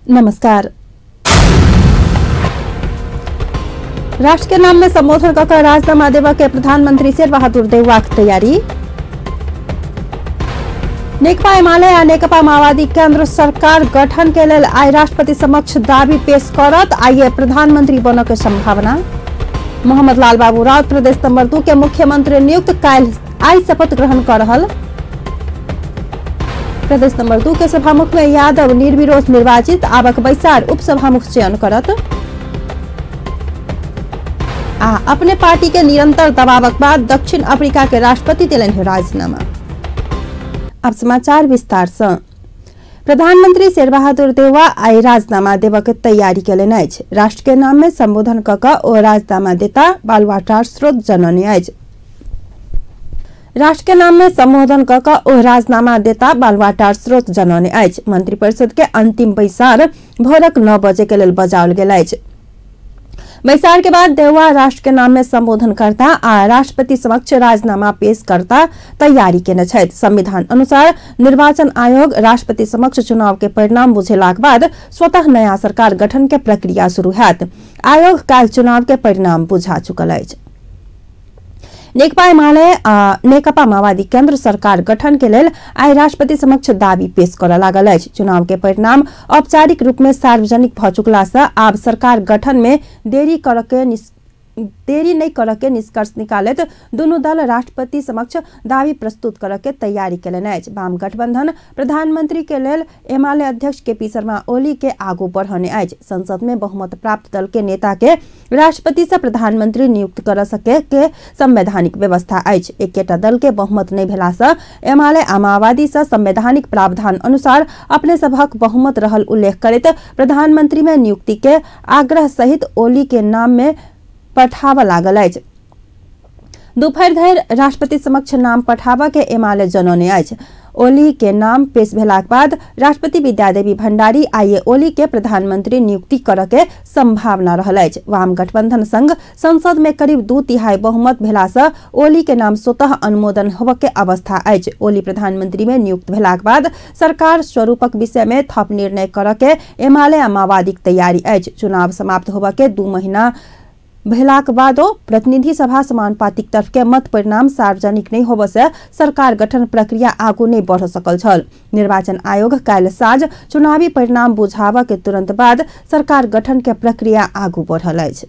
नमस्कार। राष्ट्र के नाम में संबोधन कऽ राजीनामा देबऽ के प्रधानमंत्री शेरबहादुर देउवाक तैयारी। नेकपा एमाले आ नेकपा माओवादी केंद्र सरकार गठन के लेल आइ राष्ट्रपति समक्ष दावी पेश करत। आइए प्रधानमंत्री बनऽ के संभावना। मोहम्मद लाल बाबू राउत प्रदेश नंबर 2 के मुख्यमंत्री नियुक्त, काल्हि आइ शपथ ग्रहण कर रहल। प्रदेश नंबर 2 के सभामुख में यादव निर्विरोध निर्वाचित, आबक बैसार उपसभामुख चयन करत। आ अपने पार्टी के निरंतर दबावक बाद दक्षिण अफ्रीका के राष्ट्रपति देलनि राजीनामा। अब समाचार विस्तार से। प्रधानमंत्री शेरबहादुर देउवा आइ राजीनामा देबऽ के तैयारी केलनि अछि। राष्ट्र के नाम में संबोधन कऽ कऽ ओ राजीनामा देता बालुवाटार स्रोत जनौने अछि। राष्ट्र के नाम में संबोधन कऽ कऽ ओ राजीनामा देता बालुवाटार स्रोत जनौने अछि। मंत्रिपरिषद के अंतिम बैसार भोरक 9 बजे के लेल बजाओल गेल अछि। बैसार के बाद देउवा राष्ट्र के नाम में संबोधन करता आ राष्ट्रपति समक्ष राजीनामा पेश करता तैयारी केने छथि। संविधान अनुसार निर्वाचन आयोग राष्ट्रपति समक्ष चुनाव के परिणाम बुझेलाक बाद स्वतः नया सरकार गठन के प्रक्रिया शुरू हैत। आयोग काल्हि चुनाव के परिणाम बुझा चुकल अछि। नेकपा एमाले आ नेकपा माओवादी केंद्र सरकार गठन के लेल आइ राष्ट्रपति समक्ष दावी पेश करऽ लागल अछि। चुनाव के परिणाम औपचारिक रूप में सार्वजनिक भऽ चुकला से आब सरकार गठन में देरी नहीं करऽ के निष्कर्ष निकालैत दुनू दल राष्ट्रपति समक्ष दावी प्रस्तुत करऽ के तैयारी केलनि अछि। वाम गठबंधन प्रधानमंत्री के लेल एमाले अध्यक्ष केपी शर्मा ओली के आगू बढ़ौने अछि। संसद में बहुमत प्राप्त दल के नेता के राष्ट्रपति से प्रधानमंत्री नियुक्त कर सके के संवैधानिक व्यवस्था अछि। एकेटा दल के बहुमत नहीं भेला से एमाले आ माओवादी से संवैधानिक प्रावधान अनुसार अपने सभक बहुमत रहल उल्लेख करैत प्रधानमंत्री में नियुक्ति के आग्रह सहित ओली के नाम में पठाबऽ लागल अछि। दोपहर धरि राष्ट्रपति समक्ष नाम पठाबऽ के एमाले जनौने अछि। ओली के नाम पेश भेलाक बाद राष्ट्रपति विद्यादेवी भंडारी आइए ओली के प्रधानमंत्री नियुक्ति करऽ के संभावना रहल अछि। वाम गठबंधन संग संसद में करीब 2/3 बहुमत भेला से ओली के नाम स्वतः अनुमोदन होबऽ के अवस्था अछि। ओली प्रधानमंत्री में नियुक्त भेलाक बाद सरकार स्वरूपक विषय में थप निर्णय करऽ के एमाले आ माओवादीक तैयारी अछि। चुनाव समाप्त होबऽ के 2 महीना भेलाक बादो प्रतिनिधि सभा समानुपातिक तरफ के मत परिणाम सार्वजनिक नहीं होबऽ से सरकार गठन प्रक्रिया आगू नहीं बढ़ सकल छल। निर्वाचन आयोग काल्हि साँझ चुनावी परिणाम बुझाबऽ के तुरंत बाद सरकार गठन के प्रक्रिया आगू बढ़ल अछि।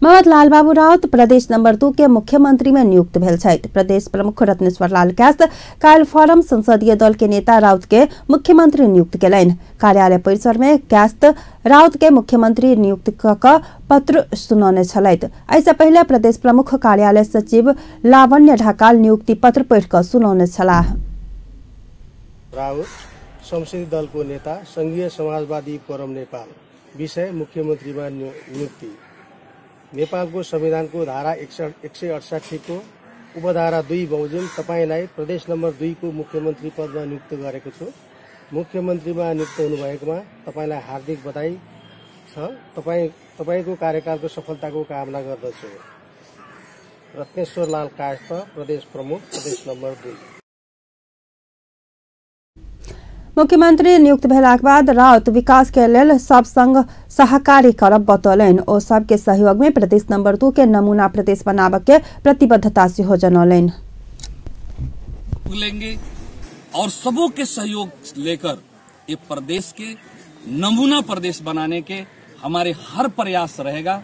मोहम्मद लालबाबू राउत प्रदेश नंबर 2 के मुख्यमंत्री में नियुक्त भेल छथि। प्रदेश प्रमुख रत्नेश्वर लाल कायस्थ काल्हि फोरम संसदीय दल के नेता राउत के मुख्यमंत्री नियुक्त केलनि। कार्यालय परिसर में कायस्थ राउत के मुख्यमंत्री नियुक्त कऽ कऽ पत्र सुनौने छलथि। एहिसँ पहिले प्रदेश प्रमुख कार्यालय सचिव लावण्य ढकाल नियुक्ति पत्र पढ़ि कऽ सुनौने छलाह। राउत संसदीय दलको नेता, संघीय समाजवादी फोरम नेपाल, विषय मुख्यमन्त्रीमा नियुक्ति। नेपालको संविधानको धारा 168 को उपधारा 2 बमोजिम तपाईलाई प्रदेश नम्बर 2 को मुख्यमन्त्री पदमा नियुक्त गरेको छु। मुख्यमन्त्रीमा नियुक्त हुनुभएकोमा तपाईलाई हार्दिक बधाई छ। तपाईको कार्यकालको सफलताको कामना गर्दछु। रत्नेश्वर लाल कायस्थ, प्रदेश प्रमुख, प्रदेश नम्बर 2। मुख्यमंत्री नियुक्त भेलाक बाद राउत विकास के लेल सब संग सहकार्य करब बतौलनि। ओ सबके सहयोग में प्रदेश नंबर 2 के नमूना प्रदेश बनाबऽ के प्रतिबद्धता सेहो जनौलनि। लेंगे और सबों के सहयोग लेकर ये प्रदेश के नमूना प्रदेश बनाने के हमारे हर प्रयास रहेगा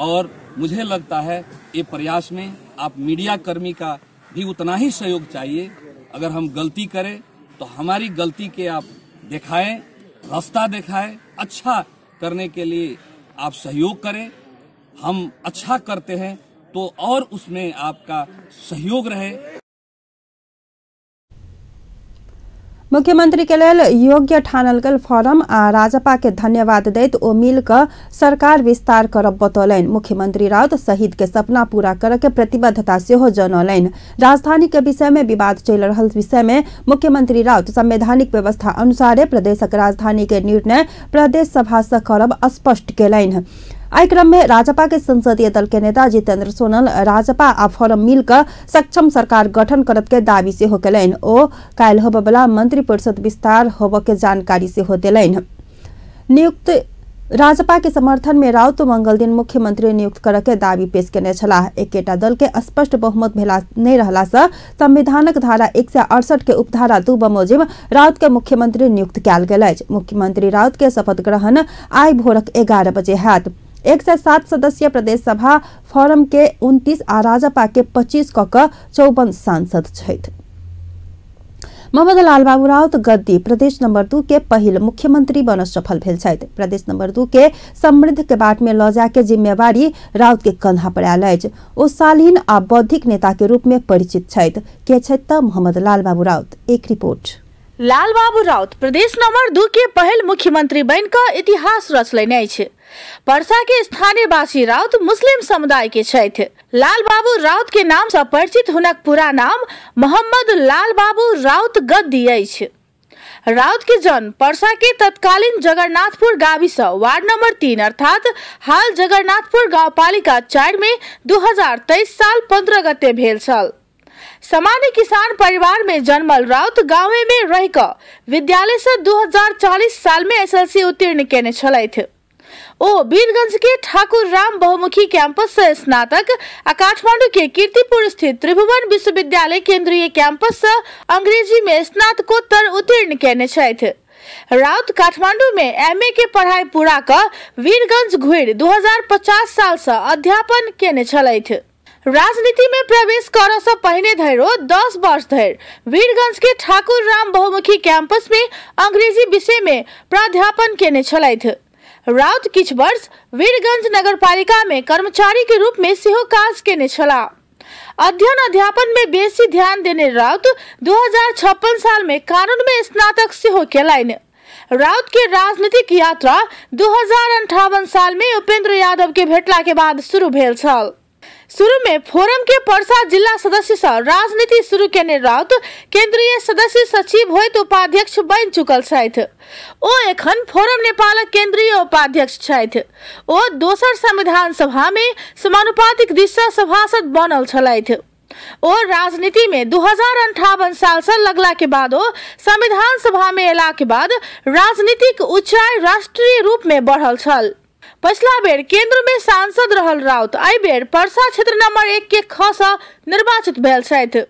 और मुझे लगता है ये प्रयास में आप मीडिया कर्मी का भी उतना ही सहयोग चाहिए। अगर हम गलती करें तो हमारी गलती के आप दिखाएं, रास्ता दिखाएं, अच्छा करने के लिए आप सहयोग करें। हम अच्छा करते हैं तो और उसमें आपका सहयोग रहे। मुख्यमंत्री के लेल योग्य ठानल गेल फोरम आ राजपा के धन्यवाद दैत ओ मिल कऽ सरकार विस्तार करब बतौलनि। मुख्यमंत्री राउत शहीद के सपना पूरा करऽ के प्रतिबद्धता सेहो जनौलनि। राजधानी के विषय में विवाद चलि रहल विषय में मुख्यमंत्री राउत संवैधानिक व्यवस्था अनुसारे प्रदेशक राजधानी के निर्णय प्रदेश सभा से करब स्पष्ट केलनि। एहि क्रम में राजपा के संसदीय दल के नेता जितेंद्र सोनल राजपा आ फोरम मिल कऽ सक्षम सरकार गठन करत के दावी सेहो केलनि। ओ काल्हि होबयवला मंत्री परिषद विस्तार होबय के जानकारी सेहो देलनि। नियुक्त राजपा के समर्थन में राउत मंगल दिन मुख्यमंत्री नियुक्त करऽ के दावी पेश केने छलाह। एकेटा दल के स्पष्ट बहुमत भेला नहि रहला सँ संविधानक धारा 168 के उपधारा 2 बमोजिम राउत के मुख्यमंत्री नियुक्त कयल गेल अछि। मुख्यमंत्री राउत के शपथ ग्रहण आइ भोरक 11 बजे हैत। 107 सदस्यीय प्रदेश सभा फोरम के 29 आ राजपा के 25 क कऽ 54 सांसद छथि। मोहम्मद लालबाबू राउत गद्दी प्रदेश नंबर 2 के पहिल मुख्यमंत्री बन सफल भेल छथि। प्रदेश नंबर 2 के समृद्ध के बाट में लऽ जाय के जिम्मेवारी राउत के कंधा पर आयल अछि। ओ शालीन आ बौद्धिक नेता के रूप में परिचित छथि। के छथि तऽ मोहम्मद लालबाबू राउत, एक रिपोर्ट। लालबाबू राउत प्रदेश नंबर 2 के पहिल मुख्यमंत्री बनि कऽ इतिहास रचलनि अछि। परसा के स्थानीय वासी राउत मुस्लिम समुदाय के छथि। लालबाबू राउत के नाम से परिचित हुनक पूरा नाम मोहम्मद लालबाबू राउत गद्दी अछि। राउत के जन्म परसा के तत्कालीन जगन्नाथपुर गाविस वार्ड नंबर 3 अर्थात हाल जगन्नाथपुर गाउँपालिका 4 में 2023 साल 15 गते भेल छल। सामान्य किसान परिवार में जन्मल राउत गाँवे में रह कऽ विद्यालय से 2040 साल में एसएलसी उत्तीर्ण केने छलथि। ओ वीरगंज के ठाकुर राम बहुमुखी कैंपस से स्नातक आ काठमांडू के कीर्तिपुर स्थित त्रिभुवन विश्वविद्यालय केंद्रीय कैंपस से अंग्रेजी में स्नातकोत्तर उत्तीर्ण केने छथि। राउत काठमांडू में एमए के पढ़ाई पूरा कऽ वीरगंज घुरि 2050 साल से अध्यापन केने छलथि। राजनीति में प्रवेश करऽ से पहिने धरि 10 वर्ष धरि वीरगंज के ठाकुर राम बहुमुखी कैंपस में अंग्रेजी विषय में प्राध्यापन केने छलथि। राउत किछु वर्ष वीरगंज नगरपालिका में कर्मचारी के रूप में सेहो काज केने छलाह। अध्ययन अध्यापन में बेसी ध्यान देने राउत 2056 साल में कानून में स्नातक सेहो केलनि। राउत के राजनीतिक यात्रा 2058 साल में उपेंद्र यादव के भेटला के बाद शुरू भेल छल। शुरू में फोरम के परसा जिला सदस्य से राजनीति शुरू केने राउत केंद्रीय सदस्य सचिव होइत उपाध्यक्ष बनि चुकल छथि। ओ एखन फोरम नेपालक केंद्रीय उपाध्यक्ष छथि। ओ दोसर संविधान सभा में समानुपातिक दिस सँ सभासद बनल छलथि। ओ राजनीति में 2058 साल से लगला के बाद ओ संविधान सभा में एला के बाद राजनीतिक ऊंचाई राष्ट्रीय रूप में बढ़ल छल। पछिला बेर केंद्र में सांसद रहल राउत एहि बेर परसा क्षेत्र नंबर 1 के ख सँ निर्वाचित भेल छथि।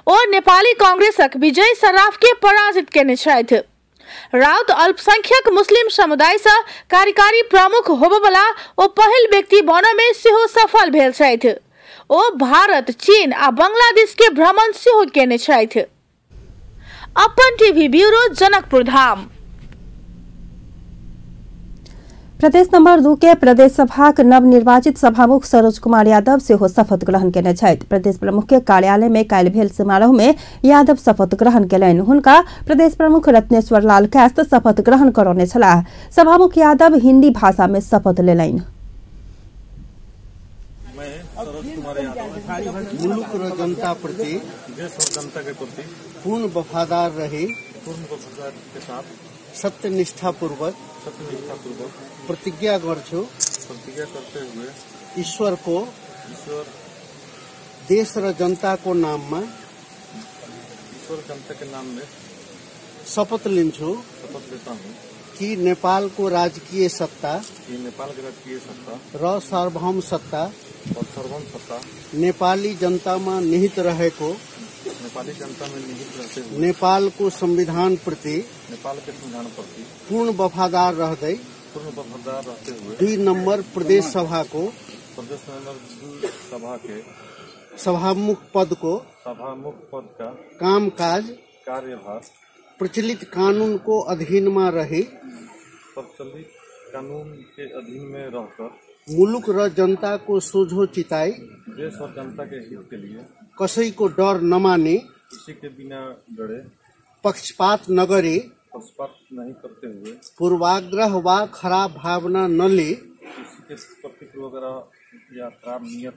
ओ नेपाली कांग्रेसक विजय सराफ के पराजित केने छथि। राउत अल्पसंख्यक मुस्लिम समुदाय सँ कार्यकारी प्रमुख होबयवला ओ पहिल व्यक्ति बनय में सेहो सफल भेल छथि। ओ भारत, चीन आ बांग्लादेश के भ्रमण सेहो केने छथि। अपन टीवी ब्यूरो, जनकपुर धाम। प्रदेश नंबर 2 के प्रदेश सभाक नवनिर्वाचित सभामुख सरोज कुमार यादव सेहो शपथ ग्रहण केने छथि। प्रदेश प्रमुख के कार्यालय में काल्हि भेल समारोह में यादव शपथ ग्रहण केलनि। हुनका प्रदेश प्रमुख रत्नेश्वर लाल कैस्त शपथ ग्रहण करौने छलाह। सभामुख यादव हिंदी भाषा में शपथ लेलनि। मैं सरोज कुमार यादव मुलुक र जनता प्रति, देश और जनता के प्रति पूर्ण वफादार रही, पूर्ण वफादार के साथ सत्यनिष्ठापूर्वक प्रतिज्ञा गर्छु, प्रतिज्ञा करते हुए ईश्वरको, ईश्वर देश र जनताको नाममा, ईश्वर जनता के नाम में शपथ लिन्छु, शपथ लेता हूँ कि नेपालको राजकीय सत्ता, कि नेपाल के राजकीय सत्ता र सार्वभौम सत्ता, और सार्वभौम सत्ता नेपाली जनतामा निहित रहेको, नेपाली जनता में निहित रहते हुए नेपालको संविधान प्रति, नेपाल के संविधान प्रति पूर्ण वफादार रहदै, पूर्ण वफादार रहते हुए 2 नंबर प्रदेश सभा को, प्रदेश नंबर 2 सभा के सभामुख पद को, सभामुख पद का कामकाज कार्यभार प्रचलित कानून को अधीन में रही, प्रचलित कानून के अधीन में रहकर मुलुक र जनता को सोझो चिताई, देश और जनता के हित के लिए कसैको डर नमानी, किसी के बिना डरे, पक्षपात नगरी, पक्षपात नहीं करते हुए, पूर्वाग्रह वा खराब भावना नली, किसी के प्रति पूर्वाग्रह या खराब नियत,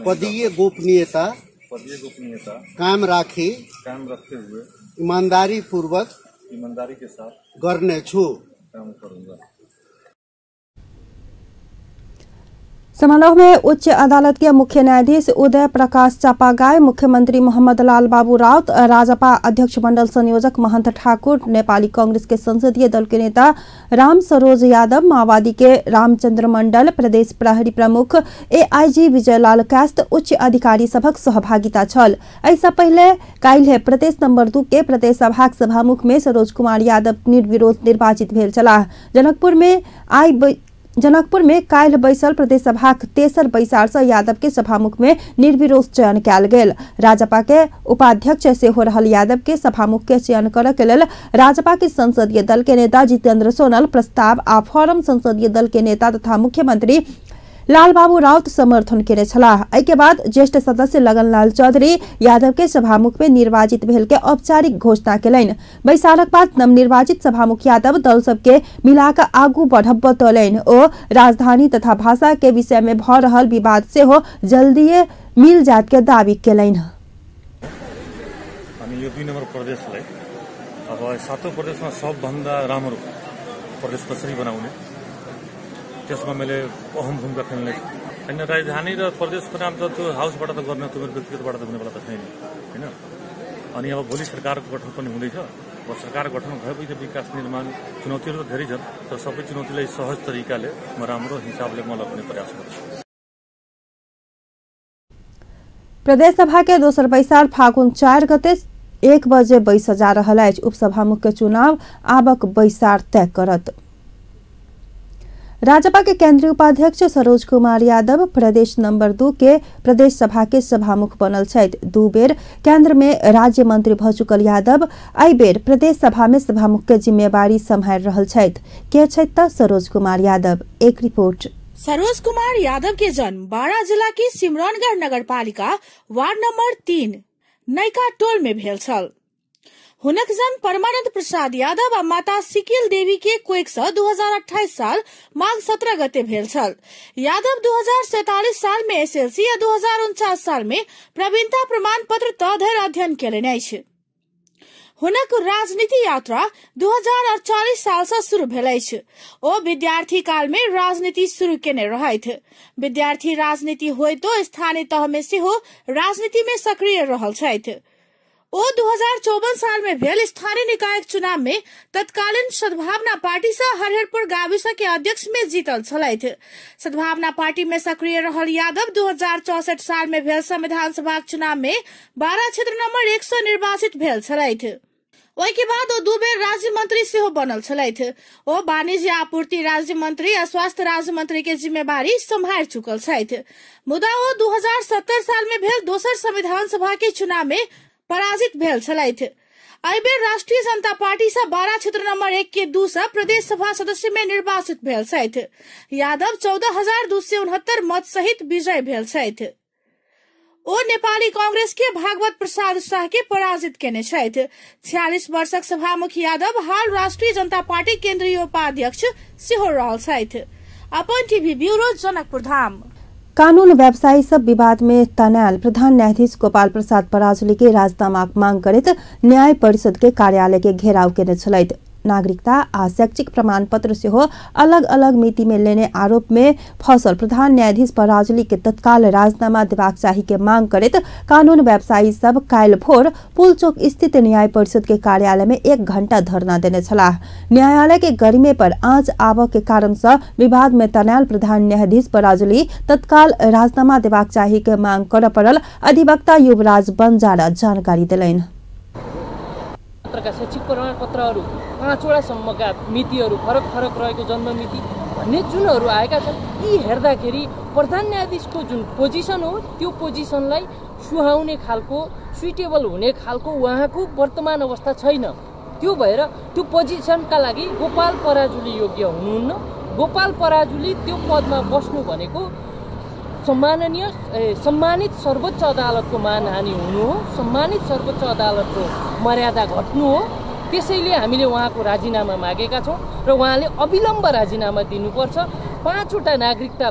पदीय गोपनीयता, पदीय गोपनीयता कायम राखी, कायम रखते हुए ईमानदारी पूर्वक, ईमानदारी के साथ गर्नेछु, काम करूंगा। समारोह में उच्च अदालत के मुख्य न्यायाधीश उदय प्रकाश चापागाई, मुख्यमंत्री मोहम्मद लाल बाबू राउत, राजपा अध्यक्ष मंडल संयोजक महंत ठाकुर, नेपाली कांग्रेस के संसदीय दल के नेता राम सरोज यादव, माओवादी के रामचंद्र मंडल, प्रदेश प्रहरी प्रमुख एआईजी विजयलाल कास्त, उच्च अधिकारी सभक सहभागिता छल। एहिसँ पहिले काल्हि प्रदेश नंबर 2 के प्रदेश सभाक सभामुख में सरोज कुमार यादव निर्विरोध निर्वाचित भेल छलाह। जनकपुर में काल्हि बैसल प्रदेश सभाक तेसर बैसार से यादव के सभामुख में निर्विरोध चयन कयल गेल। राजपा के उपाध्यक्ष सेहो रहल यादव के सभामुख के चयन करय के लेल राजपा के संसदीय दल के नेता जितेंद्र सोनल प्रस्ताव आ फोरम संसदीय दल के नेता तथा मुख्यमंत्री लालबाबू राउत समर्थन केने छलाह। एहि के बाद ज्येष्ठ सदस्य लगनलाल चौधरी यादव के सभामुख में निर्वाचित भेल के औपचारिक घोषणा केलनि। बैसारक बाद नवनिर्वाचित सभामुख यादव दल सबके मिलाकर आगू बढ़ब बतौलनि। ओ राजधानी तथा भाषा के विषय में भ रहल विवाद सेहो जल्दीए मिल जात के दावी केलनि। अनि यो 2 नम्बर प्रदेशलाई अब सातौं प्रदेशमा सबभन्दा राम्रो प्रदेश कसरी बनाउने त्यसमा मैले अहम भूमिका खेल्ने हैन। राजधानी र प्रदेशको नाम त त्यो हाउसबाट त गर्ने, त्यो मेरो व्यक्तिगतबाट त हुनेवाला त छैन हैन। अनि अब भोलि सरकारको गठन पनि हुँदैछ। अब सरकार गठन भएपछि विकास निर्माण चुनौतीहरू त धेरै छन्, तर सबै चुनौतीलाई सहज तरिकाले म राम्रो हिसाबले म लग्ने प्रयास गर्छु। प्रदेश सभा के दोसर बैसार फागुन 4 गते 1 बजे बैस जा रहल अछि। उपसभामुख के चुनाव आबक बैसार तय करत। राजपा के केंद्रीय उपाध्यक्ष सरोज कुमार यादव प्रदेश नंबर 2 के प्रदेश सभा के सभामुख बनल छथि। 2 बेर केंद्र में राज्य मंत्री भ चुकल यादव एहि बेर प्रदेश सभा में सभामुख के जिम्मेवारी सम्हारि रहल छथि। के छथि त सरोज कुमार यादव, एक रिपोर्ट। सरोज कुमार यादव के जन्म बारा जिला के सिमरौनगढ़ नगरपालिका वार्ड नंबर 3 नैका टोल में भेल छल। हुनक जन्म परमानंद प्रसाद यादव आ माता सिकिल देवी के कोख से 2028 साल माघ 17 गते भेल छल। यादव 2047 साल में एसएलसी आ 2049 साल में प्रवीणता प्रमाण पत्र त धरि अध्ययन केलनि अछि। हुनक राजनीति यात्रा 2048 साल से शुरू भेल अछि। ओ विद्यार्थी काल में राजनीति शुरू केने रहथि। विद्यार्थी राजनीति होइतो स्थानीय तह में सेहो राजनीति में सक्रिय रहल छथि। ओ 2054 साल में भेल स्थानीय निकाय चुनाव में तत्कालीन सद्भावना पार्टी से हरिहरपुर गाविसा के अध्यक्ष में जीतल छलथि। सद्भावना पार्टी में सक्रिय रहल यादव 2064 साल में भेल संविधान सभा चुनाव में 12 क्षेत्र नंबर 1 से निर्वाचित भेल छलथि। ओहि के बाद ओ 2 बेर राज्य मंत्री सेहो बनल छलथि। ओ वाणिज्य आपूर्ति राज्य मंत्री आ स्वास्थ्य राज्य मंत्री के जिम्मेवारी सम्हारि चुकल छथि। मुदा ओ 2070 साल में भेल दोसर संविधान सभा के चुनाव में पराजित भेल छलथि। एहि बेर राष्ट्रीय जनता पार्टी से 12 क्षेत्र नंबर 1 के 2 से प्रदेश सभा सदस्य में निर्वाचित भेल छथि। यादव 14,269 मत सहित विजय भेल छथि। ओ नेपाली कांग्रेस के भागवत प्रसाद शाह के पराजित केने छथि। 46 वर्षक सभामुख यादव हाल राष्ट्रीय जनता पार्टी केंद्रीय उपाध्यक्ष सेहो रहल छथि। अपन टीवी ब्यूरो, जनकपुर धाम। कानून व्यवसायी सब विवाद में तनायल प्रधान न्यायाधीश गोपाल प्रसाद पराजुली के राजीनामाक मांग करैत न्याय परिषद के कार्यालय के घेराव केने छलथि। नागरिकता आ शैक्षिक प्रमाण पत्र सेहो अलग अलग मिति में लेने आरोप में फंसल प्रधान न्यायाधीश पराजुली के तत्काल राजीनामा देबाक चाही के मांग करैत कानून व्यवसायी सब काल्हि भोर पुलचौक स्थित न्याय परिषद के कार्यालय में 1 घंटा धरना देने छलाह। न्यायालय के गरिमे पर आंच आबऽ के कारण से विवाद में तनायल प्रधान न्यायाधीश पराजुली तत्काल राजीनामा देबाक चाही के मांग करऽ पड़ल अधिवक्ता युवराज बंजारा जानकारी देलनि। शैक्षिक प्रमाणपत्रहरू 5 वटासम्मका मितिहरू फरक फरक रहेको जन्ममिति भन्ने जुनहरू आएका छन्, यी हेर्दाखेरि प्रधान न्यायाधीशको जुन पोजिसन हो त्यो पोजिसनलाई सुहाउने खालको, सुइटेबल हुने खालको उहाँको वर्तमान अवस्था छैन। त्यो भएर त्यो पोजिसनका लागि गोपाल पराजुली योग्य हुनुहुन्न। गोपाल पराजुली त्यो पदमा बस्नु भनेको सम्माननीय सम्मानित सर्वोच्च अदालतको मानहानि हुनु हो, सम्मानित सर्वोच्च अदालतको मर्यादा घट्नु हो। त्यसैले हामीले उहाँको राजीनामा मागेका छौँ र उहाँले अविलम्ब राजीनामा दिनुपर्छ। 5 वटा नागरिकता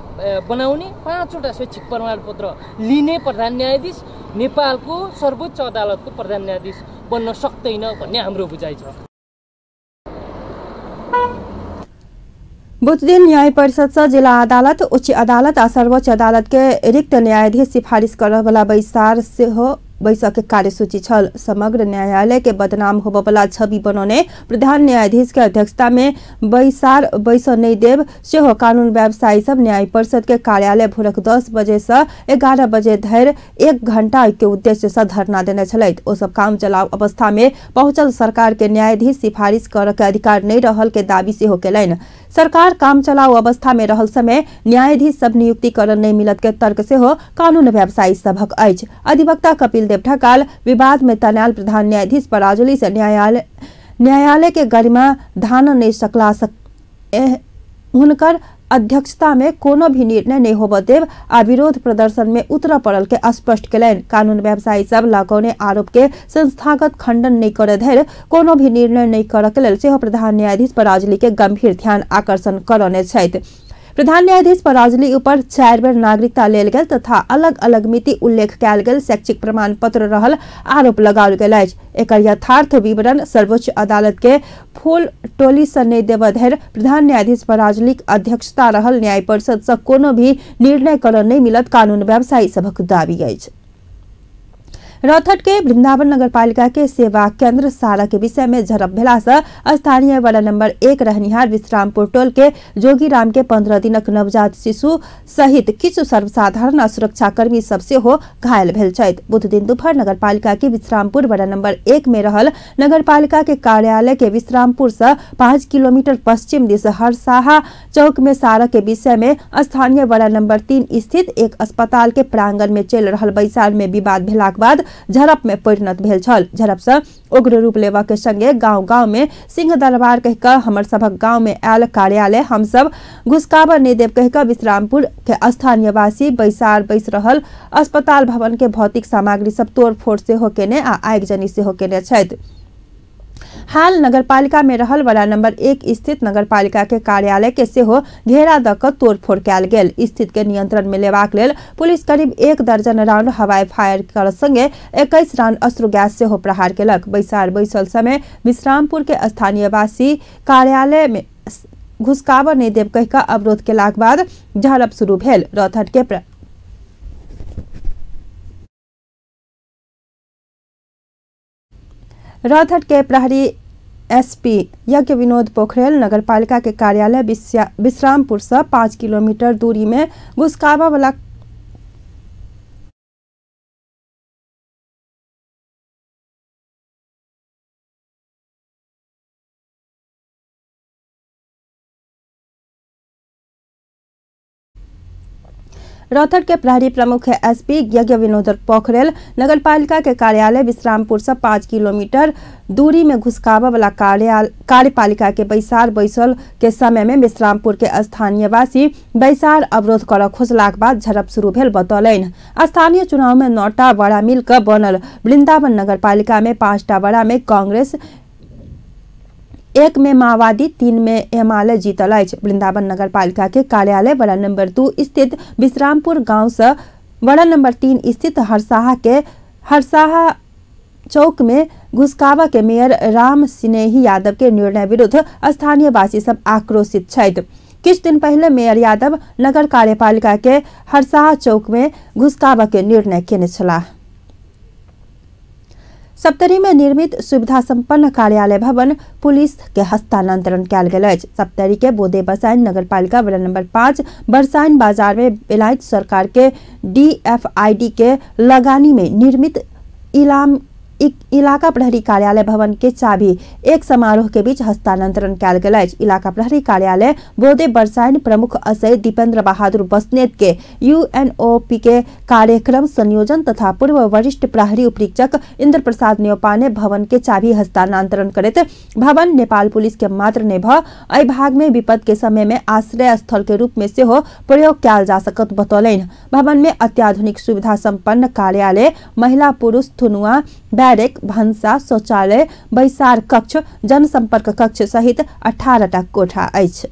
बनाउने, 5 वटा शैक्षिक प्रमाणपत्र लिने प्रधान न्यायाधीश नेपालको सर्वोच्च अदालतको प्रधान न्यायाधीश बन्न सक्दैन भन्ने हाम्रो बुझाइ छ। बुधदिन न्याय परिषद से जिला अदालत, उच्च अदालत आ सर्वोच्च अदालत के रिक्त न्यायाधीश सिफारिश करऽ वाला बैसार सेहो बैसक के कार्यसूची छल। समग्र न्यायालय के बदनाम होबयवला छवि बनौने प्रधान न्यायाधीश के अध्यक्षता में बैसार बैसऽ नहि देब सेहो कानून व्यवसायी सब न्याय परिषद के कार्यालय भोरक 10 बजे से 11 बजे धरि 1 घंटा के उद्देश्य से धरना देने छलथि। ओ सब काम चलाव अवस्था में पहुंचल सरकार के न्यायाधीश सिफारिश करऽ के अधिकार नहीं रहल के दावी सेहो केलनि। सरकार काम चलाऊ अवस्था में रहल समय न्यायाधीश सब नियुक्ति करऽ नहीं मिलत के तर्क सेहो कानून व्यवसायी सभक अछि। अधिवक्ता कपिल देव ढकाल विवाद में तनाल प्रधान न्यायाधीश पराजुली से न्यायालय के गरिमा धान नहीं सकला हुनकर अध्यक्षता में कोनो भी निर्णय नहीं होबऽ देब आ विरोध प्रदर्शन में उतरऽ पड़ल के स्पष्ट केलनि। कानून व्यवसायी सब लगौने आरोप के संस्थागत खंडन नहीं करे धरि कोनो भी निर्णय नहीं करऽ के लेल सेहो प्रधान न्यायाधीश पराजुली के गंभीर ध्यान आकर्षण करौने छथि। प्रधान न्यायाधीश पराजुली ऊपर 4 बेर नागरिकता लेल गेल तथा अलग अलग मिति उल्लेख कयल गेल शैक्षिक प्रमाण पत्र रहल आरोप लगाओल गेल अछि। एकर यथार्थ विवरण सर्वोच्च अदालत के फूल टोली से नहि देबऽ धरि प्रधान न्यायाधीश पराजुलीक अध्यक्षता रहल न्याय परिषद से कोनो भी निर्णय करऽ नहि मिलत कानून व्यवसायी सभक दावी अछि। रौतहट के वृंदावन नगरपालिका के सेवा केंद्र सारा के विषय में झड़प भेला से स्थानीय वार्ड नंबर 1 रहनिहार विश्रामपुर टोल के जोगीराम के 15 दिनक नवजात शिशु सहित किछु सर्वसाधारण आ सुरक्षाकर्मी सब सेहो घायल भेल छथि। बुधदिन दुपहर नगरपालिका के विश्रामपुर वार्ड नंबर 1 में रहल नगरपालिका के कार्यालय के विश्रामपुर से 5 किलोमीटर पश्चिम दिस हरसाहा चौक में सारा के विषय में स्थानीय वार्ड नंबर 3 स्थित एक अस्पताल के प्रांगण में चलि रहल बैसार में विवाद भेलाक बाद झड़प में परिणत भेल छल। झड़प से उग्र रूप लेबऽ के संगे गांव गांव में सिंह दरबार कहि कऽ हमर सभक गांव में आयल कार्यालय हमसब घुसकाबऽ नहि देब कहि कऽ विश्रामपुर के स्थानीयवासी बैसार बैस रहल अस्पताल भवन के भौतिक सामग्री सब तोड़फोड़ सेहो केने आ आगिजनी सेहो केने छथि। हाल नगरपालिका में रहल वडा नंबर 1 स्थित नगरपालिका के कार्यालय के सेहो घेरा द क तोड़फोड़ कयल गेल। स्थिति के नियंत्रण में लेबाक लेल पुलिस करीब 1 दर्जन राउंड हवाई फायर कर संगे 21 राउंड अश्रु गैस सेहो प्रहार केलक। बैसार बैसल समय विश्रामपुर के स्थानीयवासी कार्यालय में घुसकाबऽ नहि देब कहि कऽ अवरोध केलाक बाद झड़प शुरू भेल। रौतहट के रौतहट के प्रहरी एसपी यज्ञ विनोद पोखरेल नगरपालिका के कार्यालय विश्रामपुर से 5 किलोमीटर दूरी में घुसकाबा वाला रौतहट के प्रहरी प्रमुख एसपी यज्ञ विनोद पोखरेल नगरपालिका के कार्यालय विश्रामपुर से 5 किलोमीटर दूरी में घुसकाबा वाला कार्यपालिका के बैसार बैसल के समय में विश्रामपुर के स्थानीयवासी बैसार अवरोध कर खोजलाक बाद झड़प शुरू भेल बतौलनि। स्थानीय चुनाव में 9टा वड़ा मिलकर बनल वृंदावन नगरपालिका में 5टा वड़ा में कांग्रेस, 1 में माओवादी, 3 में एमाले जीतल अछि। वृंदावन नगरपालिका के कार्यालय वड़ा नंबर 2 स्थित विश्रामपुर गांव से वड़ा नंबर 3 स्थित हरसाहा चौक में घुसकावा के मेयर राम सिनेही यादव के निर्णय विरुद्ध स्थानीयवासी सब आक्रोशित छथि। किछु दिन पहले मेयर यादव नगर कार्यपालिका के हरसाहा चौक में घुसकावा के निर्णय केने छलाह। सप्तरी में निर्मित सुविधा संपन्न कार्यालय भवन पुलिस के हस्तांतरण कयल गेल अछि। सप्तरी के बोदे बसाइन नगरपालिका वार्ड नंबर 5 बरसाइन बाजार में बेलायत सरकार के डीएफआईडी के लगानी में निर्मित इलाका प्रहरी कार्यालय भवन के चाबी एक समारोह के बीच हस्तांतरण कयल गेल अछि। इलाका प्रहरी कार्यालय बोदे बरसाइन प्रमुख असय दीपेंद्र बहादुर बस्नेत के यूएनओपी के कार्यक्रम संयोजन तथा पूर्व वरिष्ठ प्रहरी उपरीक्षक इंद्र प्रसाद न्यौपाने भवन के चाबी हस्तांतरण करैत भवन नेपाल पुलिस के मात्र नहि भ एहि भाग में विपद के समय में आश्रय स्थल के रूप में सेहो प्रयोग कयल जा सकत बतौलनि। भवन में अत्याधुनिक सुविधा संपन्न कार्यालय, महिला पुरुष थुनुआ, बैरक, भन्सा, शौचालय, बैसार कक्ष, जनसंपर्क कक्ष सहित 18टा कोठा अछि।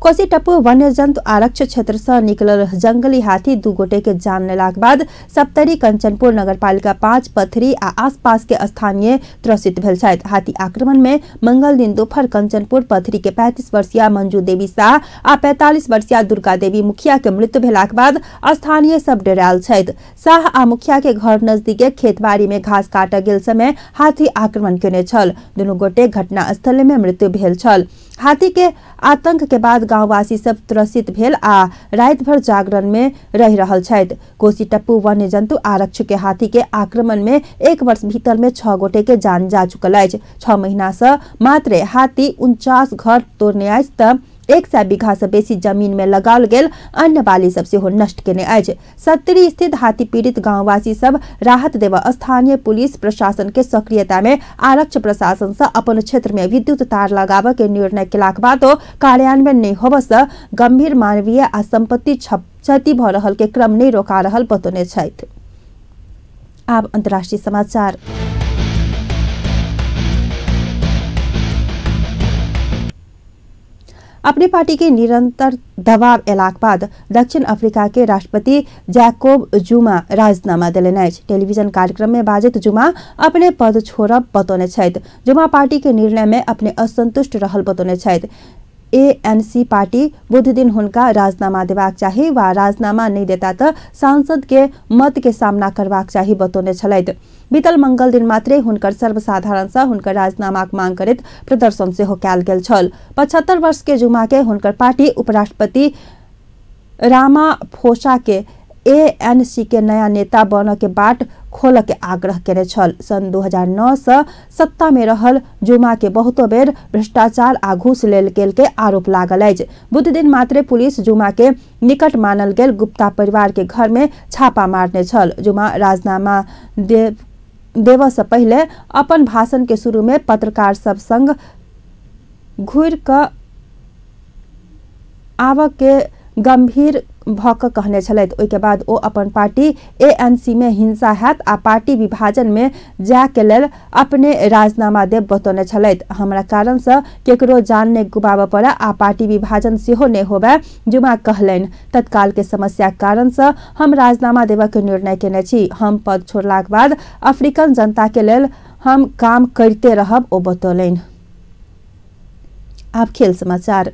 कोसी टप्पू वन्यजंतु आरक्ष क्षेत्र से निकलल जंगली हाथी 2 गोटे के जान लेलाक बाद सप्तरी कंचनपुर नगरपालिका 5 पथरी आ आसपास के स्थानीय त्रसित भेल छथि। हाथी आक्रमण में मंगल दिन दोपहर कंचनपुर पथरी के 35 वर्षीय मंजू देवी शाह आ 45 वर्षीय दुर्गा देवी मुखिया के मृत्यु भेलाक बाद स्थानीय सब डेरायल छथि। शाह आ मुखिया के घर नजदीके खेतबाड़ी में घास काटऽ गेल समय हाथी आक्रमण केने छल। दुनू गोटे घटनास्थल में मृत्यु भेल छल। हाथी के आतंक के बाद गांववासी सब त्रसित भेल आ राति भर जागरण में रह रहल छथि। कोसी टप्पू वन्य जंतु आरक्ष के हाथी के आक्रमण में 1 वर्ष भीतर में 6 गोटे के जान जा चुकल अछि। 6 महीना से मात्रे हाथी 49 घर तोड़ने अछि त 100 बीघा से बेसी जमीन में लगाओल गेल अन्य बाली सब सेहो नष्ट केने अछि। सत्तरी स्थित हाथी पीड़ित गांववासी सब राहत देवा स्थानीय पुलिस प्रशासन के सक्रियता में आरक्ष प्रशासन से अपन क्षेत्र में विद्युत तार लगाबऽ के निर्णय केलाक बादो कार्यान्वयन नहीं होबऽ से गंभीर मानवीय आ संपत्ति क्षति भऽ रहल के क्रम नहीं रोका रहल बतौने छथि। आब अंतर्राष्ट्रीय समाचार। अपने पार्टी के निरंतर दबाव एलाक बाद दक्षिण अफ्रीका के राष्ट्रपति जैकोब जुमा राजीनामा देलनि अछि। टेलीविजन कार्यक्रम में बाजैत जुमा अपने पद छोड़ब बतौने छथि। जुमा पार्टी के निर्णय में अपने असंतुष्ट रहल बतौने छथि। एएनसी पार्टी बुध दिन हुनका राजीनामा देबाक चाही वा राजीनामा नहीं देता त सांसद के मत के सामना करबाक चाही बतौने छलथि। बीतल मंगल दिन मात्रे हुनकर सर्वसाधारण से हुनकर राजीनामाक मांग करैत प्रदर्शन सेहो कयल गेल छल। 75 वर्ष के जुमा के हुनकर पार्टी उपराष्ट्रपति रामाफोसा के एएनसी के नया नेता बनऽ के बाट खोलऽ के आग्रह केने छल। सन 2009 से सत्ता में रहल जुमा के बहुतो बेर भ्रष्टाचार आ घूस लेल गेल के आरोप लागल अछि। बुध दिन मात्रे पुलिस जुमा के निकट मानल गेल गुप्ता परिवार के घर में छापा मारने छल। जुमा राजीनामा देबऽ से पहिले अपन भाषण के शुरू में पत्रकार सब संग घुरि कऽ आबऽ के गंभीर भऽ कऽ कहने छलथि। ओहिके बाद ओ अपन पार्टी एएनसी में हिंसा हैत आ पार्टी विभाजन में जाय के लेल अपने राजीनामा देब बतौने छलथि। हमरा कारण से केकरो जान नहि गुबाबऽ पड़े आ पार्टी विभाजन सेहो नहि होबे, जुमा कहलनि। तत्काल के समस्या कारण से हम राजीनामा देबऽ के निर्णय केने छी। हम पद छोड़लाक बाद अफ्रीकन जनता के लेल हम काम करिते रहब, ओ बतौलनि। आब खेल समाचार।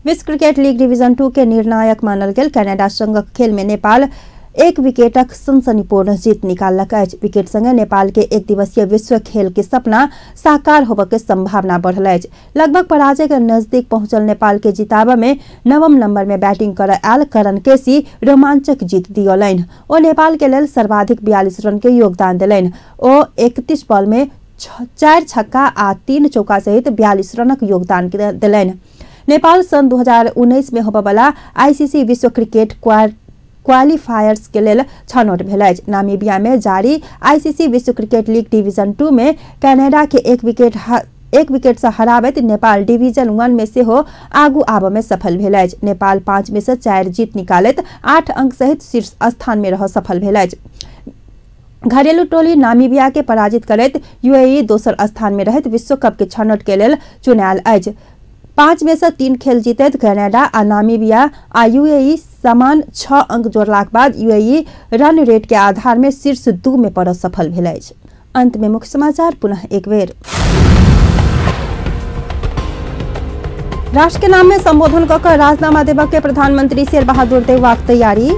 विश्व क्रिकेट लीग डिवीजन 2 के निर्णायक मानल गेल कनाडा संगक खेल में नेपाल 1 विकेटक सनसनीपूर्ण जीत निकाललक अछि। विकेट संगे नेपाल के 1 दिवसीय विश्व खेल के सपना साकार होबऽ के संभावना बढ़ल अछि। लगभग पराजय के नजदीक पहुंचल नेपाल के जिताबऽ में 9 नंबर में बैटिंग करऽ आयल करण केसी रोमांचक जीत दियौलनि। ओ नेपाल के लेल सर्वाधिक 42 रन के योगदान देलनि। ओ 31 बॉल में 4 छक्का आ 3 चौका सहित 42 रनक योगदान देलनि। नेपाल सन् 2019 में होबऽवला आईसीसी विश्व क्रिकेट क्वालिफायर्स के लेल छनौट भेल अछि। नामीबिया में जारी आईसीसी विश्व क्रिकेट लीग डिवीजन 2 में कनाडा के 1 विकेट से हराबैत नेपाल डिवीजन 1 में सेहो आगू आबऽ में सफल भेल अछि। नेपाल 5 में से 4 जीत निकालैत 8 अंक सहित शीर्ष स्थान में रह सफल भेल अछि। घरेलू टोली नामीबिया के पराजित करैत यूएई दोसर स्थान में रहैत विश्व कप के छनौट के लेल चुनायल अछि। 5 में से 3 खेल जीतैत कनाडा आ नामीबिया आ यूएई समान 6 अंक जोड़लाक बाद यूएई रन रेट के आधार में शीर्ष 2 में पड़ऽ सफल भेल अछि। अंत में मुख्य समाचार पुनः एक बेर। राष्ट्र के नाम में संबोधन कऽ कऽ राजीनामा देबऽ के प्रधानमंत्री शेर बहादुर देउवाक तैयारी।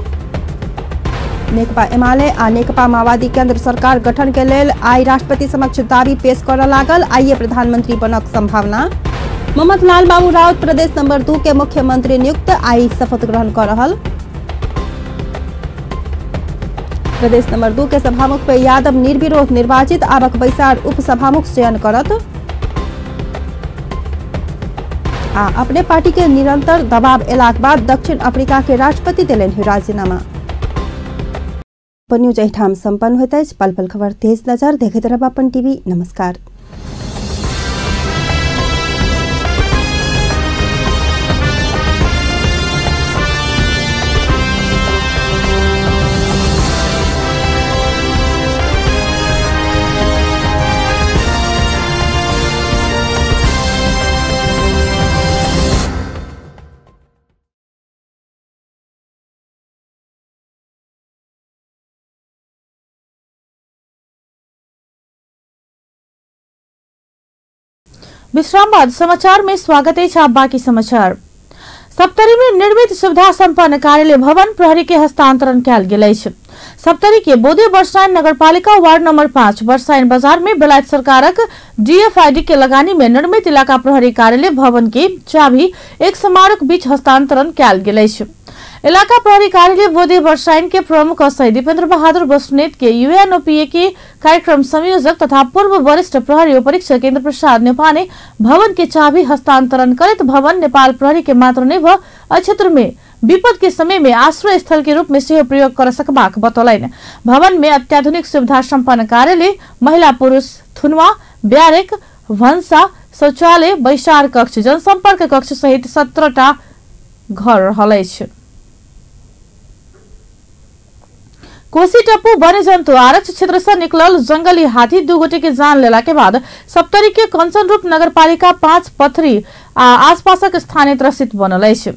नेकपा एमाले आ नेकपा माओवादी केंद्र सरकार गठन के लेल आइ राष्ट्रपति समक्ष दावी पेश करऽ लागल। आइए प्रधानमंत्री बनक संभावना। मोहम्मद लाल बाबू राउत प्रदेश नंबर 2 के मुख्यमंत्री नियुक्त, आई शपथ ग्रहण कर रहल। प्रदेश नंबर 2 के सभामुख पे यादव निर्विरोध निर्वाचित, आबक बैसार उपसभामुख चयन करत। आ अपने पार्टी के निरंतर दबाव एलाक बाद दक्षिण अफ्रीका के राष्ट्रपति देलनि राजीनामा। न्यूज एहिठाम संपन्न होइत अछि। पल पल खबर तेज नजर देखैत रहब अपन टीवी। नमस्कार। विश्राम बाद समाचार में स्वागत है। आप बाकी समाचार। सप्तरी में निर्मित सुविधा संपन्न कार्यालय भवन प्रहरी के हस्तांतरण कयल गेल अछि। सप्तरी के बोधे बरसाइन नगरपालिका वार्ड नंबर 5 बरसाइन बाजार में बेलायत सरकारक डीएफआईडी के लगानी में निर्मित इलाका प्रहरी कार्यालय भवन के चाबी एक समारोह बीच हस्तांतरण कयल गेल अछि। इलाका प्रहरी कार्यालय बोधे बरसाइन के प्रमुख अस्थायी दीपेंद्र बहादुर बस्नेत के यूएनओपीए के कार्यक्रम संयोजक तथा पूर्व वरिष्ठ प्रहरी उपरीक्षक इंद्र प्रसाद नेपाने भवन के चाबी हस्तांतरण करत भवन नेपाल प्रहरी के मात्र नहि भ क्षेत्र में विपद के समय में आश्रय स्थल के रूप में सेहो प्रयोग कर सकबाक बतौलनि। भवन में अत्याधुनिक सुविधा संपन्न कार्यालय, महिला पुरुष थुनवा, ब्यारेक, भन्सा, शौचालय, बैसार कक्ष, जनसंपर्क कक्ष सहित 17टा घर रहल अछि। कोसी टप्पू वन्यजन्तु आरक्ष क्षेत्र से निकलल जंगली हाथी 2 गोटे के जान लेला के बाद सप्तरी के कंचनरूप नगरपालिका 5 पथरी आ आसपासक स्थानीय त्रसित बनल अछि।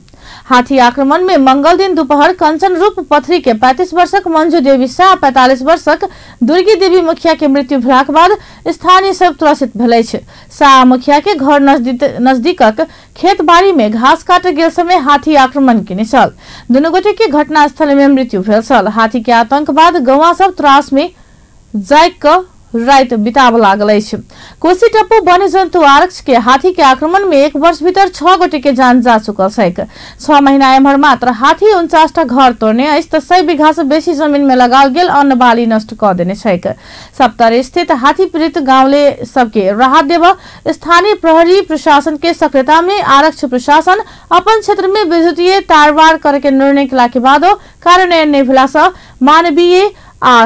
हाथी आक्रमण में मंगल दिन दोपहर कंचनरूप पथरी के 35 वर्षक मंजू देवी शाह 45 वर्षक दुर्गी देवी मुखिया के मृत्यु भेलाक बाद स्थानीय सब त्रसित भेल अछि। शाह मुखिया के घर नजदीकक खेतबाड़ी में घास काटे गेल समय हाथी आक्रमण केने छल। दुनू गोटे के घटनास्थल में मृत्यु भेल छल। हाथी के आतंक बाद गौवा सब त्रास में जाग क राति बिताब लागल अछि। कोसी टप्पू वन्यजन्तु आरक्ष के हाथी के आक्रमण में 1 वर्ष भीतर 6 गोटे के जान जा चुकल छैक। 6 महीना एम्हर मात्र हाथी 49 टा घर तोड़ने अछि त 100 बीघा से बेसी जमीन में लगाओल गेल अन्न बाली नष्ट क देने छैक। सप्तरी स्थित हाथी पीड़ित गांवले सबके राहत देब स्थानीय प्रहरी प्रशासन के सक्रियता में आरक्ष प्रशासन अपन क्षेत्र में विद्युतीय तारवार करे के निर्णय केला के बादो कार्यान्वयन नहि भेला सँ मानवीय